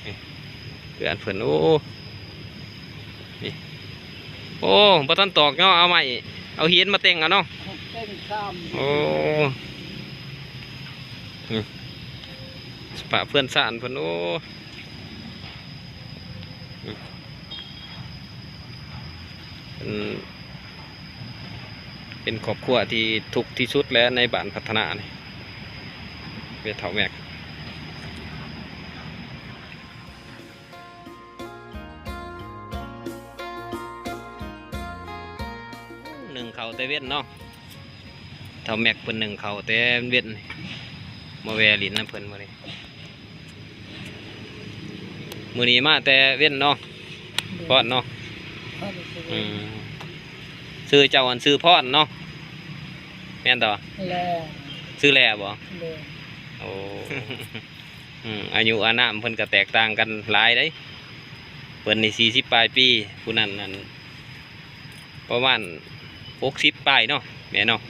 ນີ້ ເຮືອນເພິ່ນ ໂອ້ ນີ້ ໂອ້ ບໍ່ທັນຕອກເນາະ ເອົາໄມ້ ເອົາຫີນມາແຕ່ງເອົາເນາະ ແຕ່ງຊາມ ໂອ້ ນີ້ ສະພາບເຮືອນຊານເພິ່ນ ໂອ້ ນີ້ ເປັນ ເປັນຄອບຄົວທີ່ທຸກທີ່ສຸດແຫຼະໃນບ້ານພັດທະນານີ້ ແມ່ເຖົ້າແມັກ ໜຶ້ງເຂົ້າແຕ່ເວັນເນາະ ເຖົ້າແມັກເພິ່ນໜຶ້ງເຂົ້າແຕ່ເວັນ ມາແວ່ຫຼິ້ນນຳເພິ່ນມື້ນີ້. ມື້ນີ້ມາແຕ່ເວັນເນາະ ໂດຍ ພອນເນາະ ພອນ ອືມ ຊື່ເຈົ້າອັນຊື່ພອນເນາະ ແມ່ນຕະ? ແລ ຊື່ແລບໍ່? ໂດຍ ໂອ້ ອືມ ອາຍຸອານາມເພິ່ນກໍແຕກຕ່າງກັນຫຼາຍເດ້ ເພິ່ນນີ້ສີ່ສິບປາຍປີ ຜູ້ນັ້ນນັ້ນປະມານຫົກສິບປາຍເນາະ ແມ່ນເນາະ?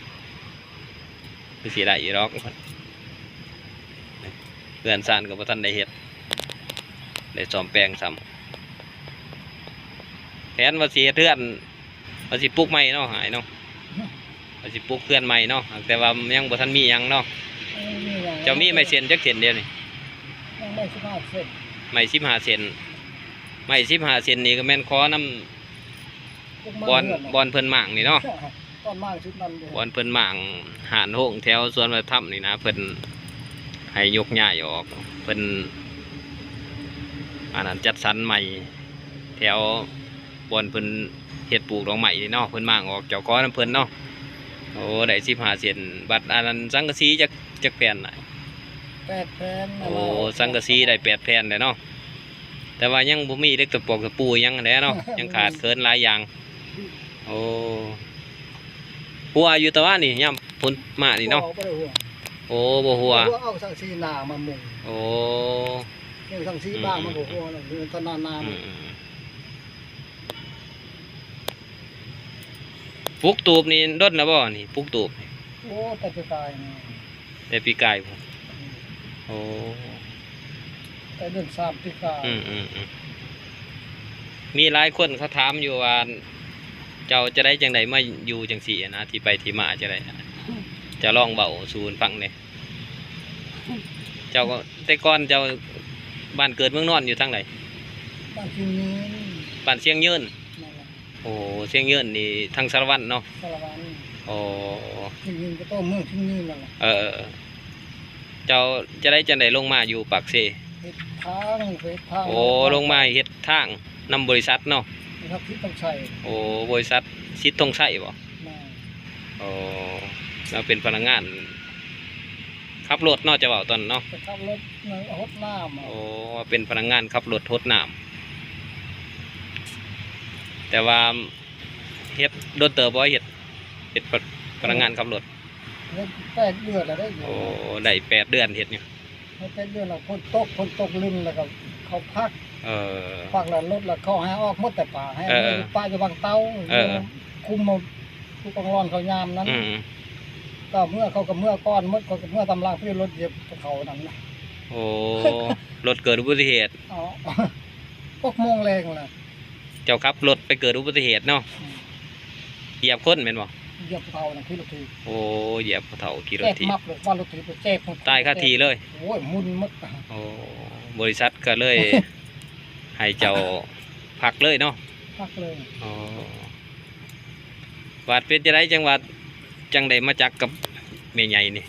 ຄືຊິໄດ້ຢູ່ດອກ ເຮືອນຊານກໍບໍ່ທັນໄດ້ເຮັດ ໄດ້ສ້ອມແປງຊ້ຳ ແຜນວ່າຊິເຮັດເຮືອນ ວ່າຊິປຸກໃໝ່ເນາະ ອ້າຍເນາະ ວ່າຊິປຸກເຮືອນໃໝ່ເນາະ ແຕ່ວ່າຍັງບໍ່ທັນມີຫຍັງເນາະ. ເຈົ້າມີໄມ້ເສັ້ນຈັກເສັ້ນດຽວນີ້? ຍັງໄມ້ສິບຫ້າເສັ້ນ ໄມ້ສິບຫ້າເສັ້ນ ໄມ້ສິບຫ້າເສັ້ນນີ້ກໍແມ່ນຂໍນຳ ບໍ່ ບ່ອນເພິ່ນມ້າງນີ້ເນາະ ບ່ອນມ້າງຈຸດນັ້ນເດ້ ບ່ອນເພິ່ນມ້າງຮ້ານໂຮງແຖວສວນວັດທຳນີ້ນະ ເພິ່ນໃຫ້ຍົກຍ້າຍອອກ ເພິ່ນ ອັນນັ້ນ ຈັດສັນໃໝ່ແຖວບ່ອນເພິ່ນເຮັດປູກດອກໄມ້ນີ້ເນາະ ເພິ່ນມ້າງອອກ ເຈົ້າຂໍນຳເພິ່ນເນາະ. ໂອ້ ໄດ້ສິບຫ້າເສັ້ນ ບັດອັນນັ້ນ ສັງກະສີຈັກ ຈັກແຜ່ນນະ? ແປດແຜ່ນ. ໂອ້ ສັງກະສີໄດ້ແປດແຜ່ນແລ້ວເນາະ ແຕ່ວ່າຍັງບໍ່ມີເຫຼັກຕະປອກຕະປູຫຍັງຫັ້ນແຫຼະເນາະ ຍັງຂາດເຂີນຫຼາຍຢ່າງ. ໂອ້ ຮົ່ວຢູ່ຕະຫວານີ້ ຍາມຝົນມານີ້ເນາະ? ບໍ່ ບໍ່ຮົ່ວ. ໂອ້ ບໍ່ຮົ່ວ ບໍ່ຮົ່ວ ເອົາສັງກະສີໜ້າມາມຸງ. ໂອ້ ເອົາສັງກະສີບາງ ອືມ ມັນກໍຮົ່ວແລ້ວ ເວລາໜ້ານ້ຳ. ອືມ ອືມ ປຸກຕູບນີ້ດົນແລ້ວບໍ່ນີ້? ປຸກຕູບນີ້ ໂອ້ ແຕ່ປີກາຍນີ້. ແຕ່ປີກາຍພຸ້ນ. ອືມ ໂອ້ ແຕ່ເດືອນສາມປີກາຍ. ອືມ ອືມ ອືມ ມີຫຼາຍຄົນເຂົາຖາມຢູ່ວ່າ ເຈົ້າຈະໄດ້ຈັ່ງໃດມາຢູ່ຈັ່ງຊີ້ຫັ້ນນະ ທີ່ໄປທີ່ມາຈະໄດ້ ອືມ ເຈົ້າລອງເວົ້າສູ່ເພິ່ນຟັງແດ່. ເຈົ້າກໍ ແຕ່ກ່ອນເຈົ້າ ບ້ານເກີດເມືອງນອນຢູ່ທາງໃດ? ບ້ານຊຽງຍືນ. ບ້ານຊຽງຍືນ. ແມ່ນແຫຼະ. ໂອ້ ຊຽງຍືນນີ້ທາງສາລະວັນເນາະ? ສາລະວັນ. ໂອ້ ຊຽງຍືນກໍຕົວເມືອງຊຽງຍືນນັ້ນແຫຼະ. ເອີ ເຈົ້າຈະໄດ້ຈັ່ງໃດລົງມາຢູ່ປາກເຊ? ເຮັດທາງ ເຮັດທາງ. ໂອ້ ລົງມາເຮັດທາງນຳບໍລິສັດເນາະ? ບໍລິສັດສິດທົງໄຊ. ໂອ້ ບໍລິສັດສິດທົງໄຊບໍ? ແມ່ນ. ໂອ້ ລາວເປັນພະນັກງານ ຂັບລົດເນາະ ເຈົ້າເວົ້າຕອນນັ້ນເນາະ? ໄປຂັບລົດ ຫົດນ້ຳ. ໂອ້ ເປັນພະນັກງານຂັບລົດຫົດນ້ຳ ແຕ່ວ່າເຮັດດົນເຕີບບໍ່? ເຮັດ ເຮັດພະ ພະນັກງານຂັບລົດ ເຮັດແປດເດືອນແລ້ວເດ້. ໂອ້ ໄດ້ແປດເດືອນເຮັດຢູ່. ເຮັດແປດເດືອນແລ້ວ ຝົນຕົກ ຝົນຕົກລິນ ແລ້ວກໍເຂົາພັກ. ເອີ ພັກແລ້ວລົດ ແລ້ວເຂົາໃຫ້ອອກໝົດ ແຕ່ປາໃຫ້ ເອີ ປາຢູ່ບາງເຕົາ. ເອີ ຄຸມເອົາ ຜູ້ກອງລອນເຂົາຍາມນັ້ນ. ອືມ ກໍເມືອ ເຂົາກໍເມືອກ່ອນໝົດ ເຂົາກໍເມືອຕາມຫຼັງ ເພາະລົດຢຽບເຂົານັ້ນນະ. ໂອ້ ລົດເກີດອຸບັດຕິເຫດ. ອໍ ຫົກໂມງແລງແລ້ວ ເຈົ້າຂັບລົດໄປເກີດອຸບັດຕິເຫດເນາະ? ອືມ ຢຽບຄົນແມ່ນບໍ່? ຢຽບຜູ້ເຖົ້ານະ ຂີ່ລົດຖີບ. ໂອ້ ຢຽບຜູ້ເຖົ້າຂີ່ລົດຖີບ ແຕກມັບເລີຍ ວ່າລົດຖີບແຕກ ຕາຍຄາທີ່ເລີຍ. ໂອ້ຍ ໝຸ່ນໝົດ. ໂອ້ ບໍລິສັດກໍເລີຍໃຫ້ເຈົ້າພັກເລີຍເນາະ? ພັກເລີຍ. ອໍ ບາດເປັນຈັ່ງໃດ ຈັ່ງວ່າ ຈັ່ງໄດ້ມາຈັກກັບແມ່ໃຫຍ່ນີ້?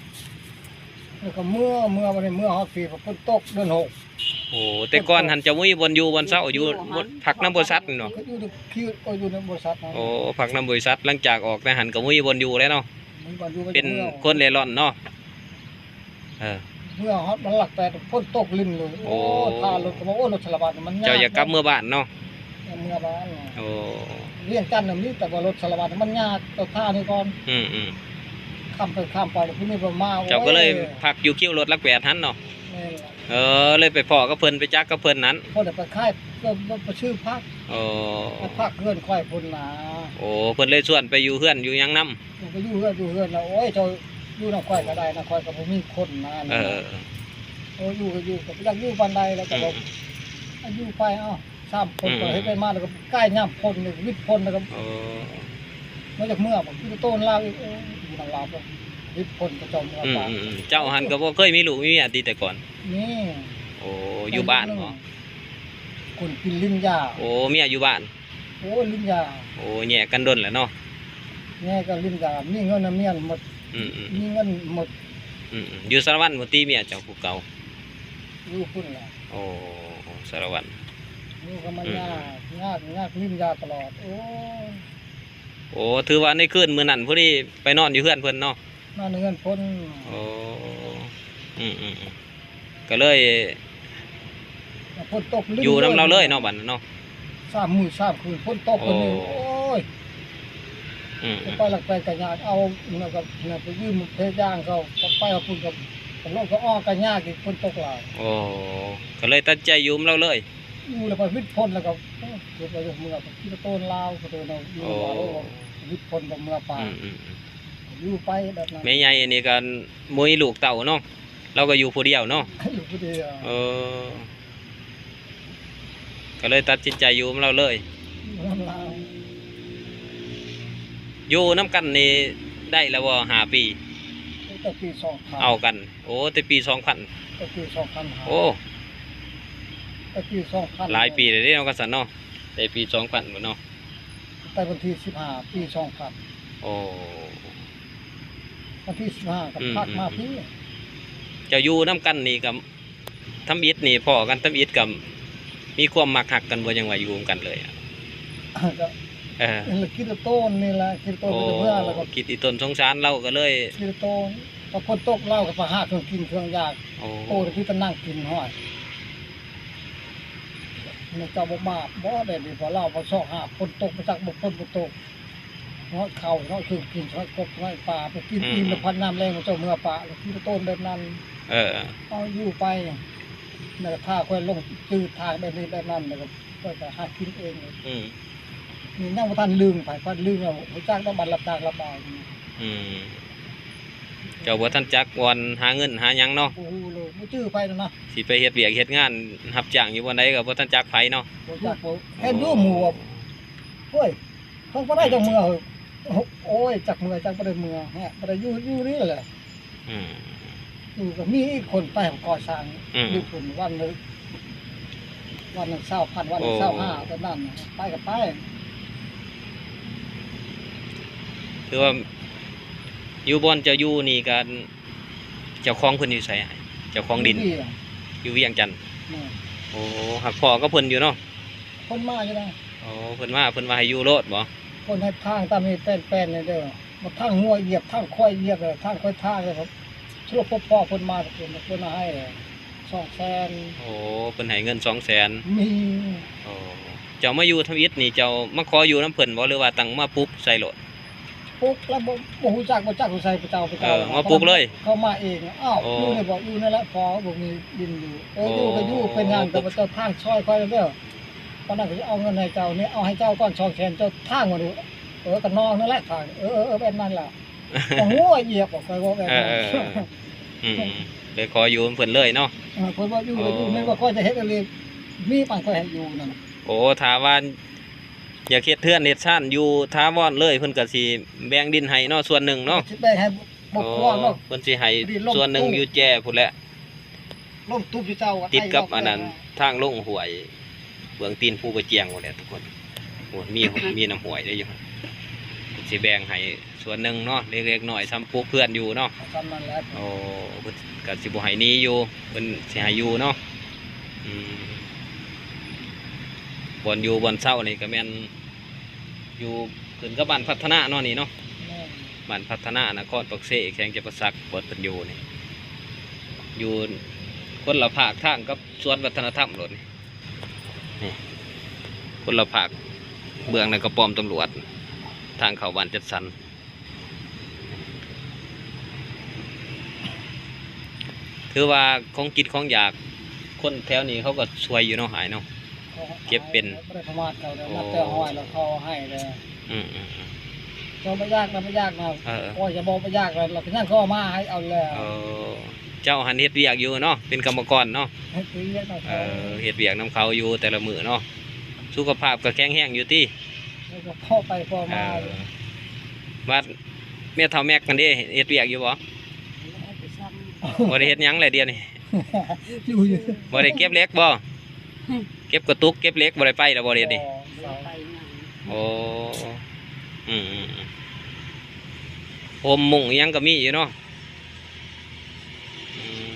ແລ້ວກໍເມືອ ເມືອ ບັດນີ້ເມືອຮອດພີ້ ຝົນຕົກເດືອນຫົກ. ໂອ້ ແຕ່ກ່ອນຫັ້ນເຈົ້າບໍ່ມີບ່ອນຢູ່ບ່ອນເຊົາ ຢູ່ ພັກນຳບໍລິສັດແມ່ນບໍ່? ກໍຢູ່ທີ່ ກໍຢູ່ນຳບໍລິສັດນັ້ນ. ໂອ້ ພັກນຳບໍລິສັດ ຫຼັງຈາກອອກແຕ່ຫັ້ນກໍບໍ່ມີບ່ອນຢູ່ແລ້ວເນາະ? ບໍ່ມີບ່ອນຢູ່ ເປັນຄົນເລ່ລ່ອນເນາະ? ເອີ ເມືອຮອດບ້ານຫຼັກແປດ ຝົນຕົກລິນເລີຍ. ໂອ້ ໂອ້ ພາລົດກໍບອກ ໂອ້ ລົດສາລະວັນມັນຍາກ. ເຈົ້າຢາກກັບເມືອບ້ານເນາະ? ເມືອບ້ານ. ໂອ້ ວຽງຈັນນະມີ ແຕ່ວ່າລົດສາລະວັນມັນຍາກ ຕ້ອງພານີ້ກ່ອນ. ອືມໆ ຂ້າມໄປຂ້າມໄປ ແລ້ວຜູ້ນີ້ບໍ່ມາ. ເຈົ້າກໍເລີຍ ໂອ້ຍ ພັກຢູ່ຄິວລົດຫຼັກແປດຫັ້ນເນາະ? ແມ່ນລະ. ເອີ ເລີຍໄປພໍ້ກັບເພິ່ນ ໄປຈັກກັບເພິ່ນນັ້ນ. ເພິ່ນໄປຂາຍ ເພິ່ນໄປຊື້ຜັກ. ໂອ້ ໄປຜັກເຮືອນຂ້ອຍພຸ້ນນາ. ໂອ້ ເພິ່ນເລີຍຊວນໄປຢູ່ເຮືອນຢູ່ຫຍັງນຳ. ໄປຢູ່ເຮືອນ ຢູ່ເຮືອນລະ ໂອ້ຍ ເຈົ້າຢູ່ນຳຂ້ອຍກໍໄດ້ນະ ຂ້ອຍກໍບໍ່ມີຄົນນະ. ເອີ ໂອ້ ຢູ່ກໍຢູ່ ກໍບໍ່ຢາກຢູ່ປານໃດ ແລ້ວກໍ ອືມ ຢູ່ໄປ ເອົ້າ ສາມຄົນ ອືມ ກໍເຮັດໄດ້ມາ ແລ້ວກໍໃກ້ຍາມຝົນນີ້ ວິດຝົນ ແລ້ວກໍ ໂອ້ ມາຈາກເມືອ ບໍ່ ຄືໂຕນລາວອີກ ໂອ້ ຢູ່ນຳລາວ ວິດຝົນກໍເຈົ້າເມືອ ອືມ ປານ ອືມ ອືມ ເຈົ້າຫັ້ນກໍບໍ່ເຄີຍມີລູກມີເມຍຕິແຕ່ກ່ອນ? ມີ ໂອ້ ຢູ່ບ້ານບໍ? ຄົນກິນລິນຢາ ໂອ້ ເມຍຢູ່ບ້ານ? ໂອ້ ລິນຢາ ໂອ້ ແຍກກັນດົນແລ້ວເນາະ ແຍກກັນລິນຢາ ມີເງິນນຳເມຍໝົດ ອືມໆ ມີເງິນໝົດ ອືມໆ ຢູ່ສາລະວັນພຸ້ນຕິ ເມຍເຈົ້າຜູ້ເກົ່າ? ຢູ່ພຸ້ນແຫຼະ ໂອ້ ສາລະວັນ ຢູ່ກັບມາ ອືມ ຍາກ ຍາກ ຍາກລິນຢາຕະຫຼອດ ໂອ້ຍ ໂອ້ ຖືວ່າໃນຄືນມື້ນັ້ນພໍດີໄປນອນຢູ່ເຮືອນເພິ່ນເນາະ? ນອນເຮືອນເພິ່ນ ໂອ້ ອືມໆໆ ກໍເລີຍ ຝົນຕົກ ຢູ່ນຳລາວເລີຍເນາະ ບັດນັ້ນເນາະ ສາມມື້ສາມຄືນ ຝົນຕົກ ໂອ້ ກໍນີ້ ໂອ້ຍ ອືມໆ ໄປລັກໄປກໍຍາກ ເອົາ ແລ້ວກໍ ແລ້ວໄປຢືມເພຍາງເຂົາ ໄປເອົາພຸ້ນກໍ ກໍລົງກໍອອກກໍຍາກອີກ ຝົນຕົກຫຼາຍ ໂອ້ ກໍເລີຍຕັດໃຈຢູ່ນຳລາວເລີຍ ຢູ່ແລ້ວໄປວິດຝົນ ແລ້ວກໍ ໂອ້ ເກັບໄວ້ຢູ່ເມືອ ກໍຄິດວ່າໂຕນລາວ ກໍເດີນເອົາຢູ່ ໂອ້ ວ່າ ໂອ້ ວິດຝົນກໍເມືອປານ ອືມໆໆ ຢູ່ໄປແບບນັ້ນ ແມ່ໃຫຍ່ອັນນີ້ກໍບໍ່ມີລູກເຕົ້າເນາະ ລາວກໍຢູ່ຜູ້ດຽວເນາະ ຢູ່ຜູ້ດຽວ ເອີ ກໍເລີຍຕັດສິນໃຈຢູ່ນຳລາວເລີຍ ຢູ່ນຳລາວ ຢູ່ນຳກັນນີ້ໄດ້ແລ້ວບໍ່ ຫ້າປີ? ຕັ້ງແຕ່ປີສອງພັນ ເອົາກັນ ໂອ້ ແຕ່ປີສອງພັນ ແຕ່ປີສອງພັນຫ້າ ໂອ້ ແຕ່ປີສອງພັນ ຫຼາຍປີແລ້ວເດ້ເນາະ ຄັນຊັ້ນເນາະ ແຕ່ປີສອງພັນພຸ້ນເນາະ ແຕ່ວັນທີສິບຫ້າ ປີສອງພັນ ໂອ້ ວັນທີສິບຫ້າກໍ ອືມ ພັກມາ ອືມ ພີ້ ເຈົ້າຢູ່ນຳກັນນີ້ກໍ ທຳອິດນີ້ພໍ້ກັນ ທຳອິດກໍມີຄວາມມັກຮັກກັນບໍ່ ຍັງວ່າຢູ່ນຳກັນເລີຍ ກໍ ເອີ ຄິດໂຕນນີ້ແຫຼະ ຄິດໂຕນ ໂອ້ ເປັນເພື່ອນ ແລ້ວກໍຄິດອີ່ຕົນສົງສານລາວກໍເລີຍ ຄິດໂຕນ ພໍຝົນຕົກລາວກໍໄປຫາເຄື່ອງກິນເຄື່ອງຢາກ ໂອ້ ໂຕນມີແຕ່ນັ່ງກິນ ຫ້ອຍ ແມ່ເຈົ້າບໍ່ບາບບໍ່ ແບບນີ້ ພໍລາວພໍຊອກຫາ ຝົນຕົກບໍ່ຈັກບໍ່ຝົນບໍ່ຕົກ ເນາະ ເຂົ້າເນາະ ຄືກິນເນາະ ກົບເນາະ ປາ ໄປກິນ ອືມ ອີ່ມແລ້ວ ອືມ ພັດຍາມແລງ ເຈົ້າເມືອປາ ກິນແຕ່ໂຕນແບບນັ້ນ ເອີ ເອົາຢູ່ໄປ ແລ້ວກໍຖ້າຂ້ອຍລົງຈື່ທາງແບບນີ້ແບບນັ້ນ ແລ້ວກໍຂ້ອຍກໍຫາກິນເອງ ອືມ ນີ້ຍັງບໍ່ທັນລຶ້ງໃຜ ພັດລຶ້ງແລ້ວ ຮູ້ຈັກແຕ່ບ້ານລັບຈ້າງລັບບ່າວ ອືມ ເຈົ້າບໍ່ທັນຈັກບ່ອນຫາເງິນຫາຫຍັງເນາະ ບໍ່ຮູ້ເລີຍ ບໍ່ຈື່ໃຜແລ້ວນະ ຊິໄປເຮັດວຽກເຮັດງານຮັບຈ້າງຢູ່ບ່ອນໃດກໍບໍ່ທັນຈັກໃຜເນາະ ບໍ່ຈັກ ເຫັນຢູ່ໝູ່ ໂອ້ຍ ເພິ່ນບໍ່ໄດ້ຈັກເມືອ ໂອ້ຍ ຈັກເມືອ ຈັກບໍ່ໄດ້ເມືອ ແຮະ ບໍ່ໄດ້ຢູ່ ຢູ່ນີ້ແຫຼະ ອືມ ຢູ່ກໍມີອີກຄົນໄປກໍ່ສ້າງ ອືມ ຢູ່ພຸ້ນ ວັນໜຶ່ງ ວັນໜຶ່ງຊາວພັນ ວັນໜຶ່ງຊາວຫ້າ ໂອ້ ຕອນນັ້ນ ໄປກໍໄປ ຄືວ່າຢູ່ບ່ອນເຈົ້າຢູ່ນີ້ກໍ ເຈົ້າຂອງເພິ່ນຢູ່ໃສ? ເຈົ້າຂອງດິນ ຢູ່ວຽງ ຢູ່ວຽງຈັນ ແມ່ນ ໂອ້ ຫາກພໍ້ກັບເພິ່ນຢູ່ເນາະ ເພິ່ນມາຢູ່ນະ ໂອ້ ເພິ່ນມາ ເພິ່ນວ່າໃຫ້ຢູ່ໂລດບໍ? ເພິ່ນໃຫ້ທາງຕາມນີ້ແປ້ນໆ ນີ້ເດີ ມາທາງງົວຢຽບ ທາງຄວາຍຢຽບ ທາງຄວາຍທາງ ແລ້ວກໍສະຫຼຸບພໍ້ເພິ່ນມາ ເພິ່ນ ເພິ່ນໃຫ້ສອງແສນ ໂອ້ ເພິ່ນໃຫ້ເງິນສອງແສນ ມີ ໂອ້ ເຈົ້າມາຢູ່ທຳອິດນີ້ ເຈົ້າມາຂໍຢູ່ນຳເພິ່ນບໍ ຫຼືວ່າຕັ້ງມາປຸກໃສ່ໂລດ? ປຸກແລ້ວບໍ່ ບໍ່ຮູ້ຈັກ ບໍ່ຈັກຢູ່ໃສ ພະເຈົ້າ ພະເຈົ້າ ເອີ ມາປຸກເລີຍ ເຂົາມາເອງ ອ້າວ ໂອ້ ຢູ່ນີ້ບໍ ຢູ່ນີ້ແຫຼະ ພໍບໍ່ມີດິນຢູ່ ເອີ ໂອ້ ຢູ່ກໍຢູ່ ເປັນຫຍັງ ໂອ້ ກໍບໍ່ເຈົ້າທາງຊ່ອຍຂ້ອຍເດີ ປານນັ້ນກໍຊິເອົາເງິນໃຫ້ເຈົ້ານີ້ ເອົາໃຫ້ເຈົ້າກ່ອນສອງແສນ ເຈົ້າທາງວ່ານີ້ ເອີ ກໍນອງນັ້ນແຫຼະທາງ ເອີ ເອີ ເອີ ແບບນັ້ນແຫຼະ ກໍຫົວຢຽບອອກໄປ ເວົ້າແບບນັ້ນ ເອີ ເອີ ອືມ ເລີຍຂໍຢູ່ນຳເພິ່ນເລີຍເນາະ ເອີ ເພິ່ນວ່າຢູ່ ໂອ້ ກໍຢູ່ ແມ່ນວ່າຂ້ອຍຈະເຮັດອັນນີ້ ມີປານຂ້ອຍໃຫ້ຢູ່ນັ້ນ ໂອ້ ຖ້າວ່າ ຢາກເຮັດເຮືອນເຮັດຊານຢູ່ຖາວອນເລີຍ ເພິ່ນກໍຊິແບ່ງດິນໃຫ້ເນາະ ສ່ວນໜຶ່ງເນາະ ຊິແບ່ງໃຫ້ບໍ່ກວ້າງເນາະ ໂອ້ ເພິ່ນຊິໃຫ້ສ່ວນໜຶ່ງຢູ່ແຈພຸ້ນແຫຼະ ລົງຕູບເຈົ້າ ຕິດກັບອັນນັ້ນ ທາງລົງຫ້ວຍ ເບື້ອງຕີນພູກະຈຽງພຸ້ນແຫຼະທຸກຄົນ ໂອ້ ມີ ມີນ້ຳຫ້ວຍເດ້ຢູ່ ເພິ່ນຊິແບ່ງໃຫ້ ສ່ວນໜຶ່ງເນາະ ເລັກໆນ້ອຍໆ ສ່ຳປູກເຮືອນຢູ່ເນາະ ສ່ຳນັ້ນແຫຼະ ໂອ້ ເພິ່ນກໍຊິບໍ່ໃຫ້ໜີຢູ່ ເພິ່ນຊິໃຫ້ຢູ່ເນາະ ອືມ ບ່ອນຢູ່ບ່ອນເຊົານີ້ກໍແມ່ນຢູ່ຂຶ້ນກັບບ້ານພັດທະນາເນາະນີ້ເນາະ ແມ່ນ ບ້ານພັດທະນາ ນະຄອນປາກເຊ ແຂວງຈຳປາສັກ ບ່ອນເພິ່ນຢູ່ນີ້ ຢູ່ຄົນລະພາກທາງກັບສວນວັດທະນະທຳໂລດນີ້ ນີ້ ຄົນລະພາກ ເບື້ອງນັ້ນກໍປ້ອມຕຳຫຼວດ ທາງເຂົ້າບ້ານຈັດສັນ ຖືວ່າຂອງກິນຂອງຢາກ ຄົນແຖວນີ້ເຂົາກໍຊ່ວຍຢູ່ເນາະ ອ້າຍເນາະ ເກັບເປັນ ບໍ່ໄດ້ປະມາດເຂົາເດ້ ໂອ້ ນັບແຕ່ຮ້ອຍແລ້ວເຂົາໃຫ້ເດ້ ອືມ ກໍບໍ່ຢາກນະ ບໍ່ຢາກນະ ເອີ ກໍຈະບໍ່ ບໍ່ຢາກແລ້ວ ແລ້ວກໍຍັງກໍເອົາມາໃຫ້ເອົາແລ້ວ. ເອີ ເຈົ້າຫັ້ນເຮັດວຽກຢູ່ເນາະ ເປັນກຳມະກອນເນາະ. ເຮັດວຽກນຳເຂົາ ເອີ ເຮັດວຽກນຳເຂົາຢູ່ແຕ່ລະມື້ເນາະ. ສຸຂະພາບກໍແຂງແຮງຢູ່ຕິ? ເອີ ກໍພໍໄປພໍມາ. ເອີ ບັດແມ່ເຖົ້າແມັກຫັ້ນເດ ເຮັດວຽກຢູ່ບໍ່? ບໍ່ໄດ້ເຮັດຫຍັງແຫຼະດຽວນີ້. ຢູ່ ຢູ່ ບໍ່ໄດ້ເກັບເຫຼັກບໍ່? ເກັບກະຕຸກເກັບເຫຼັກ ບໍ່ໄດ້ໄປແລ້ວບໍ່ດຽວນີ້? ບໍ່ ບໍ່ໄດ້ໄປຫຍັງ. ໂອ້ ອືມໆໆ ໂຮມມຸ້ງອີ່ຫຍັງກໍມີຢູ່ເນາະ. ອືມ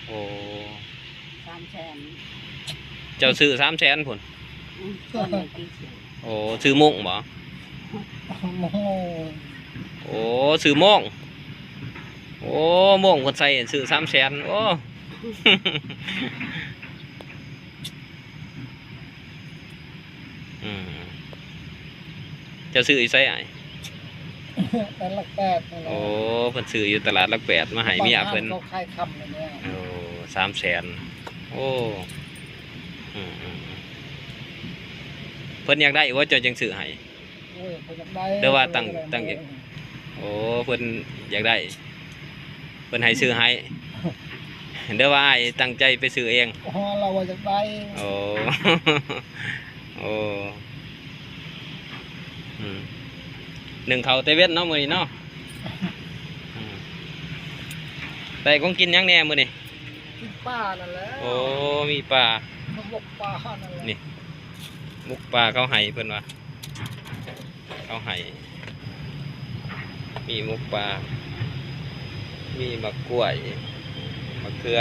ໂອ້ ສາມແສນ ເຈົ້າຊື້ສາມແສນພຸ້ນ. ອືມ ຕອນນີ້ຕິດຢູ່. ໂອ້ ຊື້ມຸ້ງບໍ່? ໂອ້ ຊື້ໂມງ. ໂອ້ ໂມງເພິ່ນໃສ່ຊື້ສາມແສນ. ໂອ້ ອືມ ເຈົ້າຊື້ຢູ່ໃສອ້າຍ? ຕະຫຼາດຫຼັກແປດນັ້ນແຫຼະ. ໂອ້ ເພິ່ນຊື້ຢູ່ຕະຫຼາດຫຼັກແປດ ມາໃຫ້ເມຍເພິ່ນ. ເຂົາຂາຍຄຳນັ້ນແຫຼະ. ໂອ້ ສາມແສນ. ໂອ້ ອືມໆໆ ເພິ່ນຢາກໄດ້ບໍ່ ເຈົ້າຈຶ່ງຊື້ໃຫ້? ໂອ້ຍ ເພິ່ນຢາກໄດ້ ຫຼືວ່າຕັ້ງ ຕັ້ງໃຈ. ໂອ້ ເພິ່ນຢາກໄດ້ ເພິ່ນໃຫ້ຊື້ໃຫ້ ຫຼືວ່າອ້າຍຕັ້ງໃຈໄປຊື້ເອງ? ອໍ ລາວວ່າຢາກໄດ້. ໂອ້ ໂອ້ ອືມ ໜຶ້ງເຂົ້າແຕ່ເວັນເນາະມື້ນີ້ເນາະ. ອືມ ໄດ້ຂອງກິນຫຍັງແດ່ມື້ນີ້? ກິນປານັ້ນແຫຼະ. ໂອ້ ມີປາ ໝົກປານັ້ນແຫຼະ. ນີ້ ໝົກປາເຂົາໃຫ້ເພິ່ນວ່າ ເຂົາໃຫ້ ມີໝົກປາ ມີໝາກກ້ວຍ ໝາກເຂືອ.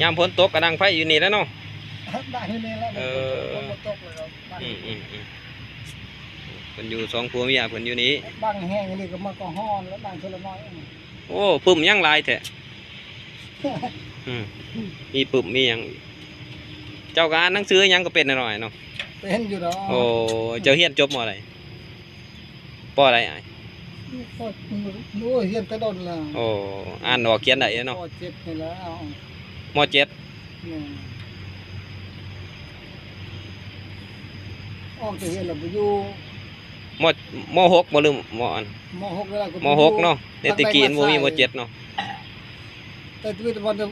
ຍາມຝົນຕົກກໍດັງໄຟຢູ່ນີ້ແຫຼະເນາະ. ດັງຢູ່ນີ້ແຫຼະ. ເອີ ຝົນບໍ່ຕົກແລ້ວກໍດັງ. ອືມໆໆ ເພິ່ນຢູ່ສອງຜົວເມຍເພິ່ນຢູ່ນີ້. ດັງແຮງອີ່ຫຼີກໍມັນກໍຮ້ອນແລ້ວ ດັງເທື່ອລະໜ້ອຍ. ໂອ້ ປຶ້ມຫຍັງຫຼາຍແທ້? ອືມ ມີປຶ້ມມີຫຍັງ. ເຈົ້າກໍອ່ານໜັງສືຫຍັງກໍເປັນໜ້ອຍໆເນາະ. ເປັນຢູ່ດອກ. ໂອ້ ເຈົ້າຮຽນຈົບ ມໍ ໃດ? ປໍໃດອ້າຍ? ໂອ້ຍ ຮຽນແຕ່ດົນແລ້ວ. ໂອ້ ອ່ານອອກຂຽນໄດ້ເນາະ. ປໍເຈັດນີ້ແຫຼະ. ມໍເຈັດ. ແມ່ນ. ອອກຈາກຮຽນແລ້ວໄປຢູ່ ມໍ ມໍຫົກບໍ່ ຫຼືມໍອັນ? ມໍຫົກແລ້ວກໍ ມໍຫົກເນາະ. ແຕ່ຕະກີ້ມັນບໍ່ມີມໍເຈັດເນາະ. ແຕ່ຊີວິດວ່າຈະ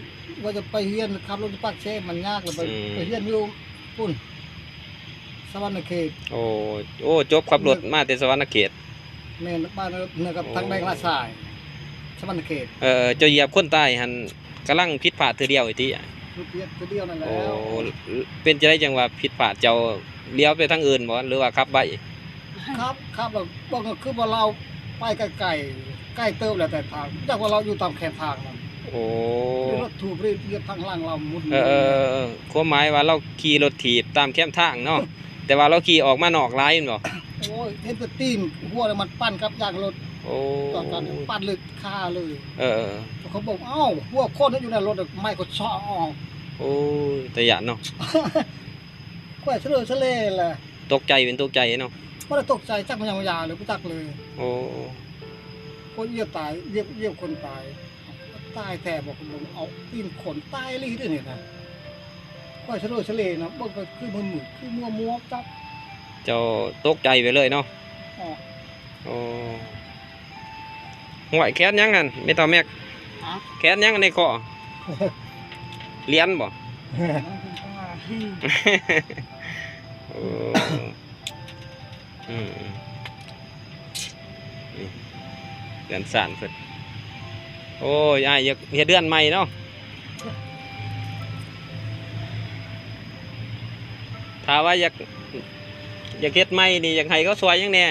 ວ່າຈະໄປຮຽນຂັບລົດຢູ່ປາກເຊ ມັນຍາກ ແລ້ວໄປ ອືມ ໄປຮຽນຢູ່ພຸ້ນ ສະຫວັນນະເຂດ. ໂອ້ ໂອ້ ຈົບຂັບລົດມາແຕ່ສະຫວັນນະເຂດ. ແມ່ນ ບ້ານເໜືອກັບ ໂອ້ ທາງແດງລາຊາຍ ສະຫວັນນະເຂດ. ເອີ ເຈົ້າຢຽບຄົນຕາຍຫັ້ນ ກຳລັງຜິດພາດເທື່ອດຽວອີກຕິ? ຜິດພາດເທື່ອດຽວນັ້ນແຫຼະ. ໂອ້ ເປັນຈັ່ງໃດຈັ່ງວ່າຜິດພາດ? ເຈົ້າຫຼຽວໄປທາງອື່ນບໍ່ ຫຼືວ່າຂັບໄວ? ຂັບ ຂັບແລ້ວເບິ່ງ ຄືວ່າລາວໄປໄກໆ ໄກເຕີບແລ້ວແຕ່ທາງ ຈັກວ່າລາວຢູ່ຕາມແຄມທາງນັ້ນ. ໂອ້ ລົດຖີບຢຽບທາງຫຼັງລາວໝົດ. ເອີ ເອີ ເອີ ຄວາມໝາຍວ່າລາວຂີ່ລົດຖີບຕາມແຄມທາງເນາະ. ແຕ່ວ່າລາວຂີ່ອອກມານອກຫຼາຍແມ່ນບໍ່? ໂອ້ຍ ເຫັນແຕ່ຕີນຫົວແລ້ວມັນປັ່ນກັບຢາງລົດ. ໂອ້ ຕອນນັ້ນປັ່ນເລີຍ ຄາເລີຍ. ເອີ ເອີ ເຂົາບອກ ເອົ້າ ຫົວຄົນຢູ່ໃນລົດ ໄມ້ກໍເຊາະອອກ. ໂອ້ຍ ຕາຢ້ານເນາະ. ຂ້ອຍສະເຫຼີສະເຫຼແຫຼະ. ຕົກໃຈເປັນຕົກໃຈເນາະ. ບໍ່ໄດ້ຕົກໃຈ ຈັກມັນຫຍັງມາຢາເລີຍ ບໍ່ຈັກເລີຍ. ໂອ້ ຄົນຢຽບຕາຍ ຢຽບ ຢຽບຄົນຕາຍ. ຕາຍແທ້ບໍ່? ເບິ່ງເອົາຕີນຄົນຕາຍອີ່ຫຼີເດ້ນີ້ນະ. ຂ້ອຍສະເຫຼີສະເຫຼນະ ເບິ່ງໄປຄືມືດໆ ຄືມົວໆ ຈັບ. ເຈົ້າຕົກໃຈໄປເລີຍເນາະ. ອໍ ໂອ້ ຫ້ວຍ ແຂນຫຍັງຫັ້ນ ແມ່ເຖົ້າແມັກ? ຮະ? ແຂນຫຍັງໃນຄໍ? ຫຼຽນບໍ່? ໂອ້ ອືມ ນີ້ເຮືອນຊານເພິ່ນ. ໂອ້ຍ ອ້າຍຢາກເຮັດເຮືອນໃໝ່ເນາະ. ຖ້າວ່າຢາກ ຢາກເຮັດໃໝ່ນີ້ ຢາກໃຫ້ເຂົາຊ່ວຍຫຍັງແດ່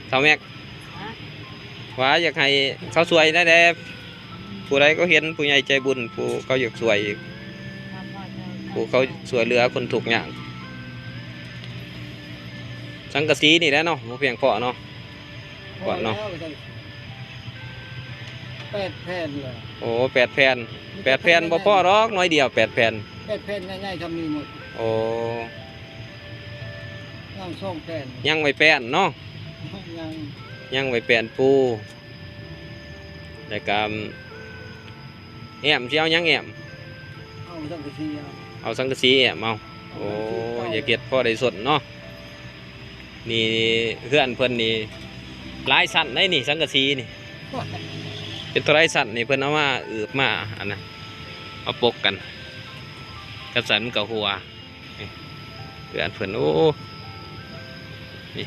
ເຖົ້າແມັກ? ວ່າຢາກໃຫ້ເຂົາຊ່ວຍແດ່. ຜູ້ໃດກໍເຫັນ ຜູ້ໃຫຍ່ໃຈບຸນ ຜູ້ເຂົາຢາກຊ່ວຍ ຜູ້ເຂົາຊ່ວຍເຫຼືອຄົນທຸກຍາກ. ສັງກະສີນີ້ແຫຼະເນາະ ບໍ່ພຽງພໍເນາະ. ພໍເນາະ ພໍແລ້ວ ແປດແຜ່ນແຫຼະ. ໂອ້ ແປດແຜ່ນ ແປດແຜ່ນບໍ່ພໍດອກ ໜ້ອຍດຽວ ແປດແຜ່ນ. ແປດແຜ່ນໃຫຍ່ໆ ຊ່ຳນີ້ໝົດ. ໂອ້ ຍັງສອງແຜ່ນ ຍັງໄວ້ແປ້ນເນາະ. ຍັງ ຍັງໄວ້ແປ້ນປູ ແລ້ວກະແອ້ມ ຊິເອົາຫຍັງແອ້ມ? ເອົາສັງກະສີເອົາ. ເອົາສັງກະສີແອ້ມເອົາ. ໂອ້ ຢາກເຮັດພໍໄດ້ຊົນເນາະ. ນີ້ເຮືອນເພິ່ນນີ້ຫຼາຍຊັ້ນໃດນີ້ ສັງກະສີນີ້ ເປັນເທົ່າໃດຊັ້ນນີ້ ເພິ່ນເອົາມາອືບມາອັນນະ ມາປົກກັນ ຄັນຊັ້ນມັນກໍຮົ່ວ. ນີ້ເຮືອນເພິ່ນ ໂອ້ ນີ້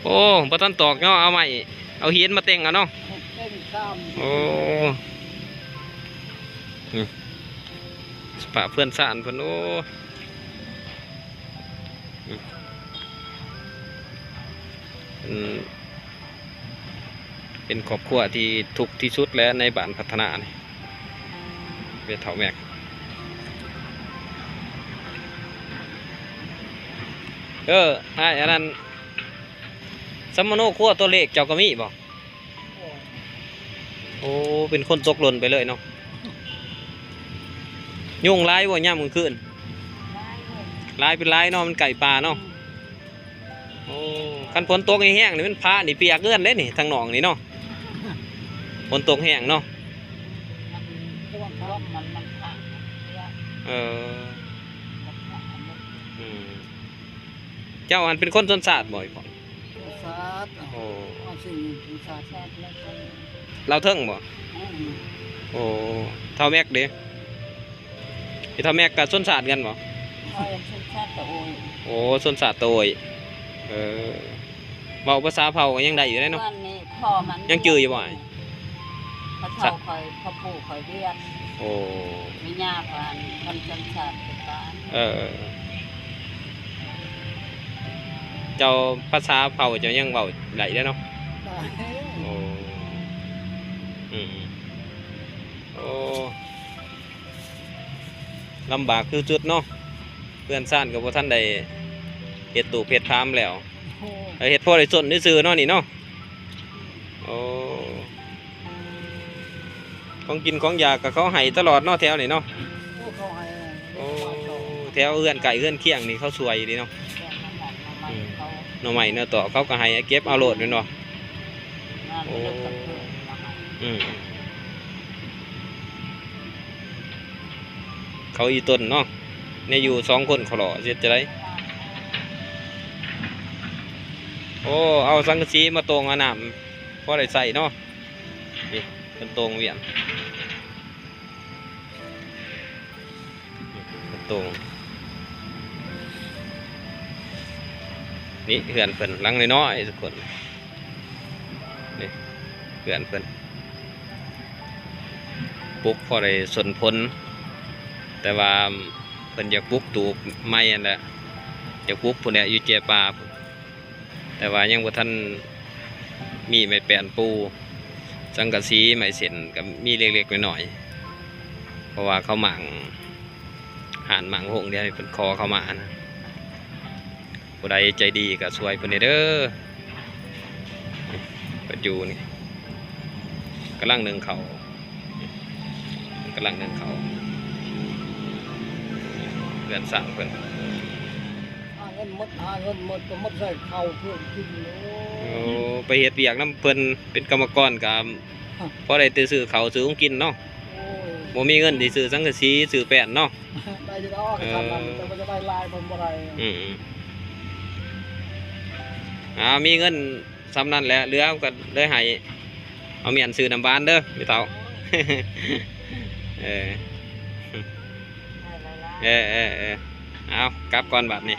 ໂອ້ ບໍ່ທັນຕອກເນາະ ເອົາໄມ້ ເອົາຫີນມາເຕັງເອົາເນາະ ເຕັງຊາມ ໂອ້ ນີ້ ສະພາບເຮືອນຊານເພິ່ນ ໂອ້ ອືມ ເປັນ ເປັນຄອບຄົວທີ່ທຸກທີ່ສຸດແຫຼະໃນບ້ານພັດທະນານີ້ ແມ່ເຖົ້າແມັກ. ເອີ ອ້າຍ ອັນນັ້ນ ສຳມະໂນຄົວຕົວເລກເຈົ້າກໍມີບໍ່? ໂອ້ ເປັນຄົນຕົກຫຼົ່ນໄປເລີຍເນາະ. ຍຸງຫຼາຍບໍ່ຍາມກາງຄືນ? ຫຼາຍເນາະ ມັນໃກ້ປ່າເນາະ. ໂອ້ ຄັນຝົນຕົກແຮງໆນີ້ ມັນພະນີ້ປຽກເຮືອນເດ້ນີ້ ທາງນອກນີ້ເນາະ ຝົນຕົກແຮງເນາະ. ມັນ ມັນພະ ເອີ ມັນພະ ອືມ ເຈົ້າອັນເປັນຄົນຊົນຊາດບໍ່ອີ່ພໍ່? ຊົນຊາດ. ໂອ້ ເອົາຊື່ຊົນຊາດ ລາວເທິງບໍ່? ອືມ ໂອ້ ເຖົ້າແມັກເດ? ເຖົ້າແມັກກໍຊົນຊາດຄືກັນບໍ່? ຂ້ອຍຊົນຊາດຕະໂອຍ. ໂອ້ ຊົນຊາດຕະໂອຍ. ເອີ ເວົ້າພາສາເຜົ່າກໍຍັງໄດ້ຢູ່ເດ້ເນາະ. ເມື່ອນີ້ພໍ່ມັນ ຍັງຈື່ຢູ່ບໍ່ອ້າຍ? ພໍ່ເຖົ້າຂ້ອຍ ພໍ່ປູ່ຂ້ອຍວຽນ. ໂອ້ ແມ່ຍ່າຂ້ອຍ ມັນສັນຊາດເປັນລາວ. ເອີ ເຈົ້າພາສາເຜົ່າເຈົ້າຍັງເວົ້າໄດ້ເດ້ເນາະ? ໄດ້. ໂອ້ ອືມ ໂອ້ ລຳບາກຄືສຸດເນາະ. ເຮືອນຊານກໍບໍ່ທັນໄດ້ເຮັດຕູບເຮັດຟາມແລ້ວ. ໂອ້ ເຮັດພໍໄດ້ຊົນຊື່ໆເນາະນີ້ເນາະ. ໂອ້ ຂອງກິນຂອງຢາກກໍເຂົາໃຫ້ຕະຫຼອດເນາະ ແຖວນີ້ເນາະ. ໂອ້ ເຂົາໃຫ້. ໂອ້ ແຖວເຮືອນໃກ້ເຮືອນຄຽງນີ້ເຂົາຊ່ວຍດີເນາະ. ອືມ ໜໍ່ໄມ້ໜໍ່ຕອກເຂົາກໍໃຫ້ເກັບເອົາໂລດແມ່ນບໍ່? ໂອ້ ອືມ ເຂົາອີ່ຕົນເນາະ ໃນຢູ່ສອງຄົນເຂົາເລາະ ຊິເຮັດຈັ່ງໃດ? ໂອ້ ເອົາສັງກະສີມາໂຕ່ງເອົານ້ຳ ພໍໄດ້ໃຊ້ເນາະ. ນີ້ເປັນໂຕ່ງວຽນ ເປັນໂຕ່ງ. ນີ້ເຮືອນເພິ່ນຫຼັງນ້ອຍໆ ທຸກຄົນ. ນີ້ເຮືອນເພິ່ນ ປຸກພໍໄດ້ຊົນພົນ ແຕ່ວ່າເພິ່ນຢາກປຸກຕູບໃໝ່ຫັ້ນແຫຼະ ຢາກປຸກພຸ້ນແຫຼະ ຢູ່ເຈປ່າພຸ້ນ ແຕ່ວ່າຍັງບໍ່ທັນມີໄມ້ແປ້ນປູ ສັງກະສີ ໄມ້ເສັ້ນກໍມີເລັກໆນ້ອຍໆ ເພາະວ່າເຂົາໝ້າງ ຮ້ານໝ້າງໂຮງ ດຽວໃຫ້ເພິ່ນຂໍເຂົ້າມານະ. ຜູ້ໃດໃຈດີກໍຊ່ວຍເພິ່ນແດ່ເດີ ເພິ່ນຢູ່ນີ້ ກຳລັງໜຶ້ງເຂົ້າ ກຳລັງໜຶ້ງເຂົ້າ ເຮືອນຊານເພິ່ນ. ຫາເງິນໝົດ ຫາເງິນໝົດກໍໝົດໃສ່ເຂົ້າເພື່ອກິນ. ໂອ້ ໄປເຮັດວຽກນຳເພິ່ນເປັນກຳມະກອນກໍພໍໄດ້ແຕ່ຊື້ເຂົ້າຊື້ຂອງກິນເນາະ. ໂອ້ຍ ບໍ່ມີເງິນຊິຊື້ສັງກະສີ ຊື້ແປ້ນເນາະ. ໄດ້ຢູ່ດອກ ເອີ ສ່ຳນັ້ນ ແຕ່ວ່າຈະໄດ້ຫຼາຍເພິ່ນບໍ່ໄດ້. ອືມໆ ອ່າ ມີເງິນສ່ຳນັ້ນແຫຼະ ເຫຼືອກໍເລີຍໃຫ້ເອົາມ້ຽນຊື້ນ້ຳຫວານເດີ ແມ່ເຖົ້າ. ເອີ ເອີໆໆ ເອົາ ກັບກ່ອນບັດນີ້.